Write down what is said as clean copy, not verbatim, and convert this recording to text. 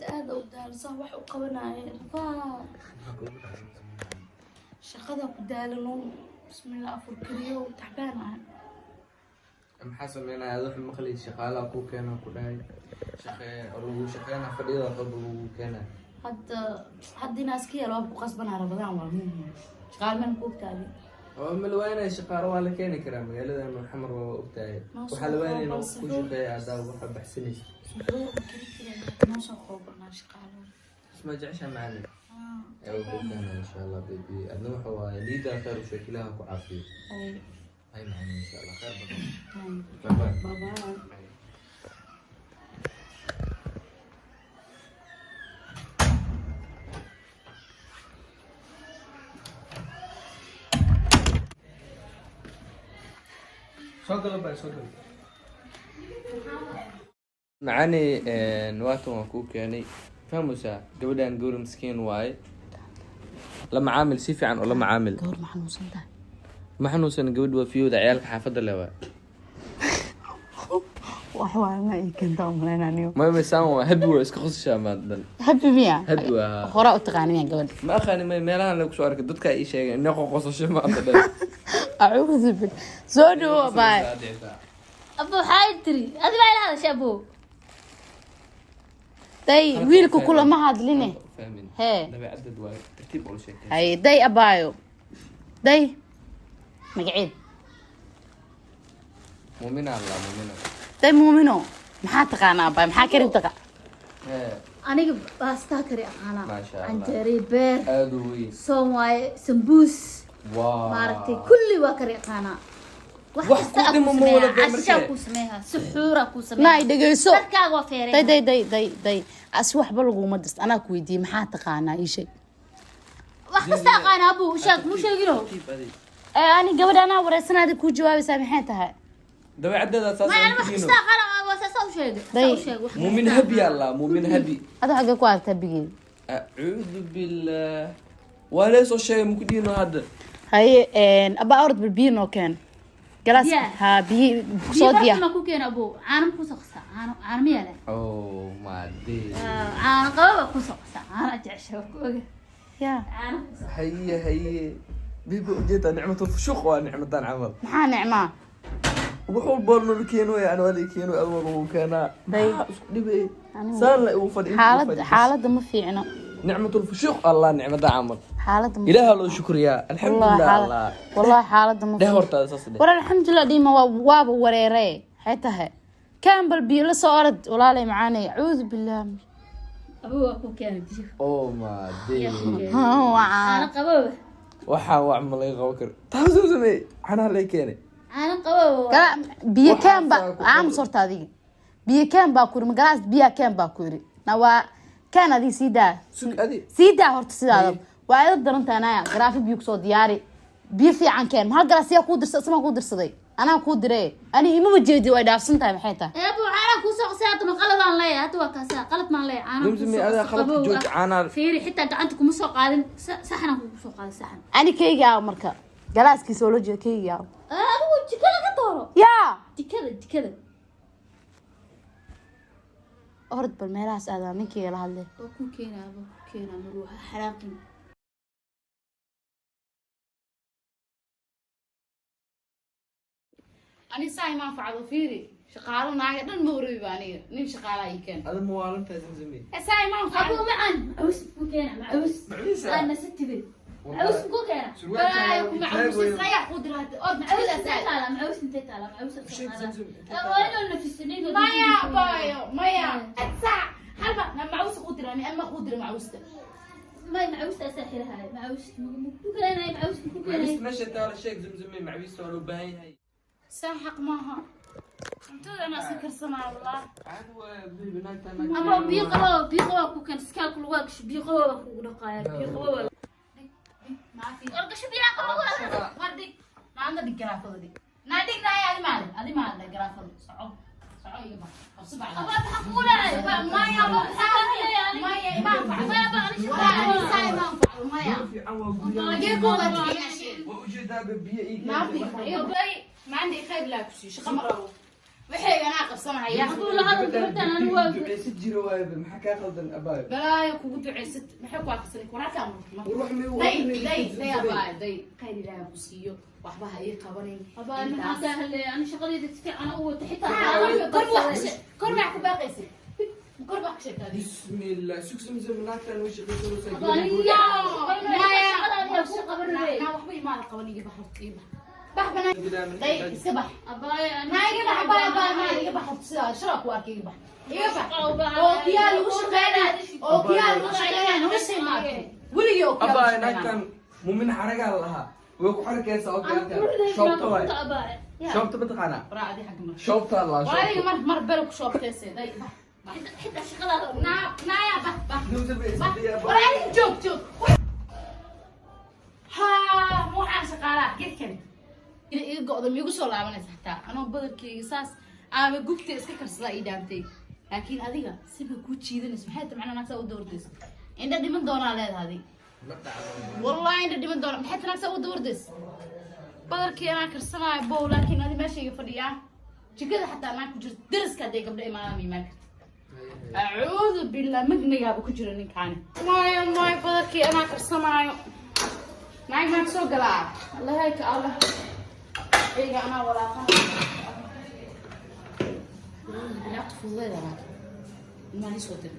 Maanta aad u daalsan, wax u qabanaya rafaa, shaqada ku daalano. Bismillah, afur kariyo, taxbaan ah. Maxaa sameynaya? Ad wax maqlay, shaqaalaha ku keena ku dhahay, shaqee oo lagu shaqeyna, fadhiyada qalba lagu keena. Hadda inaa iska yeelo waa ku qasbanaa. Rabadaan waa muhiim, shaqaal meel ku ogtaadi. Oo ma la waynaya? Shaqaalo waa la keeni karaa magaaladan Xamar, waa ogtahay. Noo soo waxaa la waynaya qooban inuu ku suxuur. shaqeeya haddaa waxa baxsanaysa. Suxuur ma kari karin, noo soo qoobanaa shaqaalo. Isma jecesha macalin ee uu ku keena, insha Allah. Baby, adna waxa waaye niidaa khayr u sheeg, Ilaaha ku caafiyo. Ay macalin, insha Allah khayr badan. Bye bye. Bye bye. Soo galo baa, soo galo macani. Waatan waan kuu keenay, fahmaysaa? Gabadhan gawar miskiin waaye, la macaamil si fiican oo la macaamil. Gawar ma xanuunsan tahay? Ma xanuunsan gabadh, waa fiyowda, ciyaalka xaafadda le waay. Wax waay ma ii keenta umalayn anigo. Maya, saan waa habi, waa iska qosashaa maandan. Happy miya? Happy waa. Horaa u taqaani miya gabadha? Ma aqaani, may meelahan la kusoo arkay, dadka ii sheegay inay qosasho maanta dhan. Acuudu bil, soo dhawo baay. Abo, waxaa tiri adi baa ila hadashay, abo. Day, wiilka kulama hadline. Fahmin. Hee. Dabeecadad waay, tartiib ula sheekay. Hay day, abaayo, day, magaceed? Muumina allah, muumina. Day muumino, maxaa taqaanaa abaay? Maxaa kari taqa? Hee. Aniga baastaa kari aqaanaa. Maasha Allah. Canjeeray, beer. Aada u weyn. Soon waaye, sambuus. Waa maaragtay, kulli waa kari aqaanaa. Wax Wax kasta ku aa dhimo kuu ma wada sameeyaa, bee cashaa markee. kuu sameeyaa, suxuuraa kuu sameeyaa. Naay, dhegeyso. Dadkaaga waa feereen. Day day day day day, as waxba laguma dirst, anaa ku weydiiyey maxaa taqaanaa, ii sheeg. Wax kasta aqaanaa, abu, sheeg muu sheegino. Tartiib adig. Ee ani gabadha anaa wareysanaada kuu jawaabaysaa, maxay tahay? Dabeecaddeeda saas Ma aan ani wax ku kasta diino. aqaanaa, waa saasaa u sheegay, Day. saa u sheegay wax Muumin kasta habi aqaanaa. Allah, muumin habi. Ada xaggee ku aragtaa bigeeda? Acuudu billah, waa lee soo sheegay, maku diino hadda. Haye, abaa, orod bal biyo noo keen, galaas. Biyaha? Ha, biyo Biyo soo baraf diyaar. ma ku keena, abo? Caano ma kusoo qasaa? Caano, caano ma yaala? Oh made. Caano qaba baa kusoo qasaa, caano jecesha waa ku oga. Ya. Caano kusoo. Haye haye, biba, ujeedaa nicmatulfushuuq, waa nicmadan camal. Maxaa nicmaa? Wax walba nala keeno, yani waa la keeno, adoo lagu keenaa. Day. Maxaa isku dhibay? Anigu- Saan la igu fadhi, inta igu xaalad fadhi. Xaaladda ma fiicno. Nicmatulfushuuq allah, nicmada camal. Xaaladda ma Ilaaha loo shukriyaa, wallahi alxamdulilah. xaalad Allah. Wallahi xaaladda ma dheh fiicno. Hortaada saas dheh. War alxamdulilah dhima, waa waaba wareere, maxay tahay? Kaan bal biyo la soo orod, walaalay macaanay, acuudu billah. Abo, waa ku keena biyo. Oh made. Biyo ku keena. Caano qababa. Waxaa wax ma laga qaban karo, taasuu sameeyey, canaha lay keenay. Caano qababa. Gala biyo keen ba. Waxaasaa ku Aamus horta adiga, biyo keen baa ku yiri, magalaas biyaa keen baa ku yiri, na waa keen adiga, sii daa. Sug adi. Sii daa horta, sidaada waa edab darantahay. Anaya garaafi biyo kusoo diyaari, biyo fiican keen. Maxaa galaas yaa kuu dirsa? Ismaa kuu dirsaday, anaa kuu diray, ani imaba jeedi, way dhaafsan tahay, maxay tahay? Ee abo, caanaha kuusoo qasay hadda, ma qaladaan leeyahay? Hadda waa kaasaa, qalad maan leeyahay? Caanaha Dumsumi, kuusoo adaa qasay qaladka qabow jooji, ah. caanaha. Fiiri, xitaa gacanta kuma soo qaadin, saxanaan kugu soo qaaday, saxan. Ani keygi aaw marka galaaskiisa oo la jeeda, keygi aaw? Ee, adigu jikada ka dooro. Yaa. Jikada, jikada. Orod bal meelahaas aadaa, ninkii la hadlay. Waa ku keenaa, waa ku keenaa, maruuxa xaraaqin. Ani saa imaan facdo, fiiri, shaqaalo naaga dhan ma wareebi ba, aniga nin shaqaalaa ii keen. Ada muwaalantaa Zamzami. Saa imaan Abo facdo. macan, macawis ku keena, macawis. Macawiisa? Aan nasatide, macawis ku keena. Balaayo ku macawiis ayaa kuu dira hadda, orod macawis jikadaas intee aad. taala? Macawis intee taala? Macawis soo Sheeg, qaada. Zamzam, intee Waa taala? inuu nafisanin. Maya bayo, maya saac halba na macawiis kuu dira, ani ama kuu dira macawiista. May, macawista asaa xirahaay, macawis ku keenay, macawis ku keenay. Macawiista meesha taala sheeg Zamzami, macawiista waa loo baahan yahay. Saa xaq maaha, cuntada anaa iska karsanaa wallah. Caadi waa bibi, naagta. Abo, biyo qabow, biyo qabow ku keen, iskaalka lagu gasho, biyo qabow baa kugu dhaqaaya, biyo qabow baa war gasho, biyo qabow. War dhig maanta, dhig garaafada, dhig naa, dhig naaya, adi maale, adi maale garaafada, soco soco, iga bax, qabso bacda. Abo, maxaa kugu dhacay? Maya, maya, imaan facdo. Maya, ba ani Ani saa shaqaa. imaan facdo, maya. Fiican waa guryaha. Lagee ku wada. Waa ujeedaa biyo ii Maanta khayr laa ku siiyo, shaqo ma rabo. Waxayga anaa qabsanaya. Aduu la hadal gabadhan, anigu waa Duceysa jiro waayo, maxaa kaa qaldan, abaayo? Balaayo kugu ducaysat, maxay ku aqrisanay waraaka? War wax may Day day day, abaayo, day. Khayr Ilaaha ku siiyo, waxba ha ii qabanin. Abaayo, maxaa kaa haleeya? Ani shaqadayda si fiican u wata xitaa. Kor wax kor baa ku baaqaysay, kor baa ka sheegtaa. Bismillah, sugsamsa, naagtan way shaqaysanaysaa. Abaayo, Naa, waxba imaada qaban. Iga bax horta, iga bax, bax banaan. Day, iska bax. Abaayo, ani Naa, iga bax, abaayo, abaayo, naa iga bax horta. Sidaa shalaa ku arkay, iga bax, iga bax. Oo kiyaa lagu shaqeynaa, oo kiyaa lagu shaqeynaa, noloshay ma arkay weligii oo kiyaa lagu Abaayo, shaqeynaa. naagtan mumin xaragaa lahaa, way ku xarakaysaa. Oo Ani kale quruxdayda shoobta maa waay. ku abaayo. Shoobta ma taqaanaa? Waraa adi xagga mar. Shoobtaa lahaa. Waa adiga. Shoobta. Mar mar belo ku shoobtayse. Day, bax bax. Xitaa shaqadaada u Naa, naaya, bax bax. Zamzam bay Bax. isdiyaa. War adiga joog, joog. Haa, waxaan shaqaalaa geedkan ina iga go'do miigu soo laabanaysa xataa anoo badarkeyga saas aaba gubta iska karsadaa ii dhaantay, laakiin adiga siba kuu jiidanayso. Maxay tahay macnaa naagsaa u dawardayso? Indha dhiman doonaa leedahay adiga. Ma dhacdo. Wallahi indha dhiman doona. Maxay tahay naagsaa u dawardayso? Badarkii anaa karsanaayo bow, laakiin adi meeshayga fadhiyaa, jikada xataa naag ku jirto. Dariska hadday gabdho imaadaan ma imaan karto. Acuudu billah, magnigaaba ku jira ninkaani. Maayo maayo, badarkii anaa karsanaayo. Naag maan soo galaa? Allahayka Allah, eyga anaa walaaqana. Bilaabta fududeeda laakiin ilmaha soo diray.